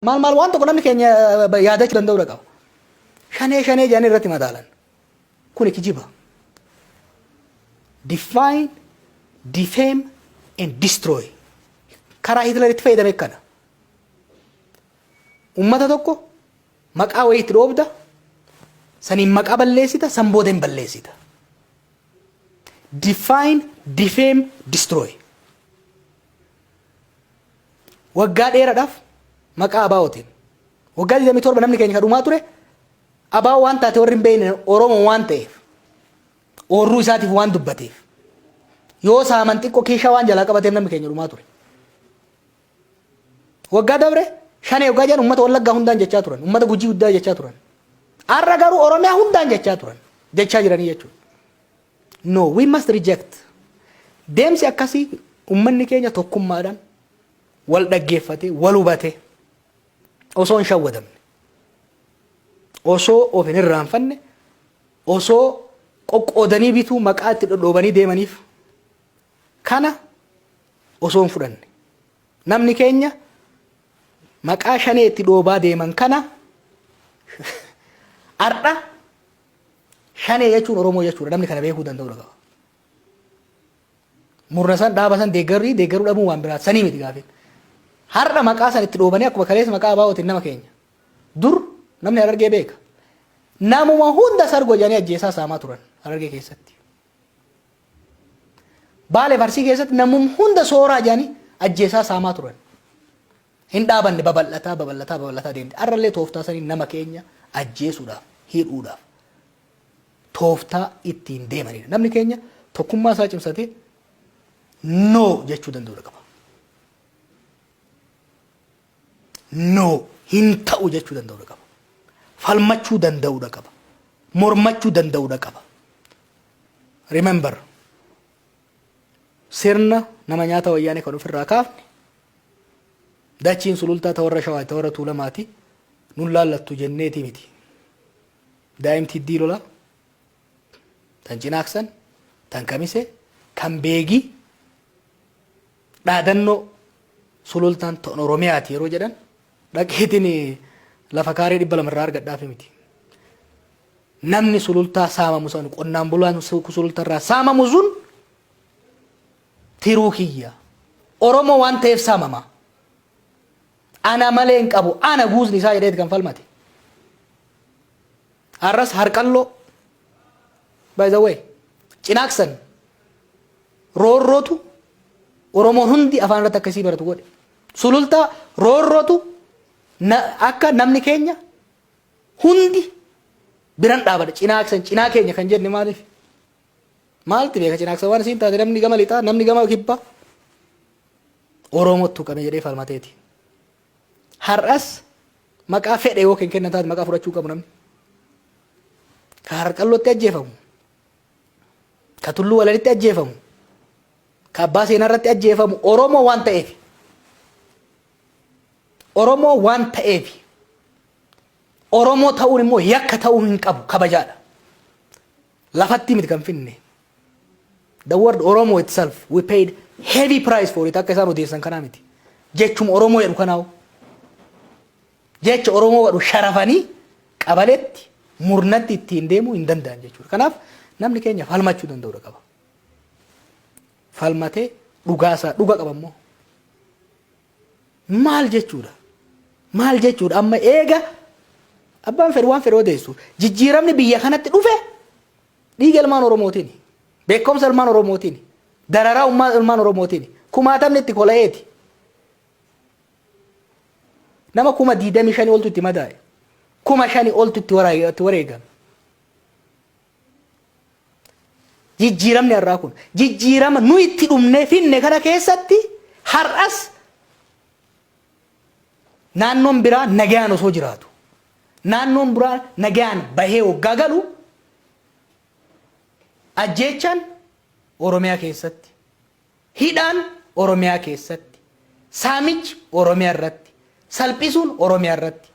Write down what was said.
Maal maal waan tokko namni keenya yaadachuu danda'uudha qaba. Shanee shanee jedhanii irratti madaalan. Kuni kijiba. Define, defame and destroy. Karaa Hitler itti fayyadame kana. Ummata tokko maqaa wayii itti dhoobda, saniin maqaa balleessita, san booda hin balleessita. Define, defame, destroy. Waggaa dheeraadhaaf maqaa ABOtiin. Waggaa 27 namni keenya kan dhumaa ture ABO waan taate warri hin beekne Oromoo waan ta'eef oorruu isaatiif waan dubbateef yoo saaman xiqqoo kiishaa waan jalaa qabateef namni keenya dhumaa ture. Waggaa dabre shanee waggaa jedhan uummata Wallaggaa hundaan jechaa turan uummata Gujii hundaa jechaa turan. Har'a garuu Oromiyaa hundaan jechaa turan jechaa jiranii jechuudha. No, we must reject. Deemsi akkasii uummanni keenya tokkummaadhaan wal dhaggeeffatee, wal hubatee osoo hin shawwadamne, osoo of hin irraanfanne, osoo qoqqoodanii bituu maqaa itti dhodhoobanii deemaniif kana osoo hin fudhanne. Namni keenya maqaa shanee itti dhoobaa deeman kana har'a Shanee jechuun Oromoo jechuudha. Namni kana beekuu danda'uu qaba. Murna san dhaaba san deeggarrii deeggaruu dhabuun waan biraati. Sanii miti gaafin. Har'a maqaa san itti dhoobanii akkuma kaleessa maqaa ABOtiin nama keenya. Dur namni Harargee beeka. Namuma hunda sargoo jedhanii ajjeesaa saamaa turan Harargee keessatti. Baalee Arsii keessatti namuma hunda sooraa jedhanii ajjeesaa saamaa turan. Hin dhaabanne babal'ataa babal'ataa babal'ataa deemte. Har'allee tooftaa saniin nama keenya ajjeesuudhaaf, hidhuudhaaf tooftaa ittiin deemanidha. Namni keenya tokkummaa isaa cimsatee no jechuu danda'uudha qaba. No hin ta'u jechuu danda'uudha qaba. Falmachuu danda'uudha qaba. Mormachuu danda'uudha qaba. Remember, sirna nama nyaata wayyaanee kan ofirraa kaafne dachiin Sulultaa ta warra Shawaati ta warra Tuulamaati nun laallattu jenneeti miti. Daa'imti hiddii lolaa tan Cinaaksan tan Kamisee kan Beegii dhaadannoo Sulultaan tan Oromiyaati yeroo jedhan dhaqeetiin lafa kaaree 200 irraa argadhaafi miti. Namni Sulultaa saamamu san qonnaan bulaan Sulultaa irraa saamamu sun tiruu kiyya. Oromoo waan ta'eef saamama. Ana malee hin qabu. Ana guusni isaa jedheeti kan falmate. Har'as harqalloo by the way Cinaaksan roorrootu Oromoon hundi afaan irratti akkasii baratu godhe. Sulultaa roorrootu akka namni keenya hundi biran dhaabadha. Cinaaksan cinaa keenya kan jenne maaliif? Maalti beeka Cinaaksan waan isiin taate namni gama lixaa namni gama kibbaa Oromootti tuqame jedhee falmateeti. Har'as maqaa fedhe yoo kennan taate maqaa fudhachuu qabu namni. Ka Harqallootti ajjeefamu, ka Tulluu Walalitti ajjeefamu, ka Abbaa Seenaa irratti ajjeefamu Oromoo waan ta'eef. Oromoo waan ta'eef. Oromoo ta'uun immoo yakka ta'uu hin qabu kabajaadha. Lafatti miti kan finne. The word Oromo itself, we paid heavy price for it akka isaan odeessan kanaa miti. Jechuma Oromoo jedhu kanaawu. Jecha Oromoo jedhu sharafanii qabaletti murnatti ittiin deemuu hin danda'an jechuudha. Kanaaf namni keenya falmachuu danda'uudha qaba. Falmatee dhugaasaa dhuga qaba immoo. Maal jechuudha? Maal jechuudha? Amma eega abbaan fedhu waan fedhu odeessu. Jijjiiramni biyya kanatti dhufe dhiiga ilmaan Oromootiin, beekumsa ilmaan Oromootiin, dararaa ilmaan Oromootiin, kumaatamni itti kola'eeti. Nama 25,000 oltu itti madaa'e. 5,000 oltu itti wareegame. Jijjiiramni har'aa kun jijjiirama nu itti dhumnee finne kana keessatti har'as naannoon biraa nagayaan osoo jiraatu naannoon biraa nagayaan bahee waggaa galu ajjeechaan Oromiyaa keessatti hidhaan Oromiyaa keessatti saamichi Oromiyaa irratti salphisuun Oromiyaa irratti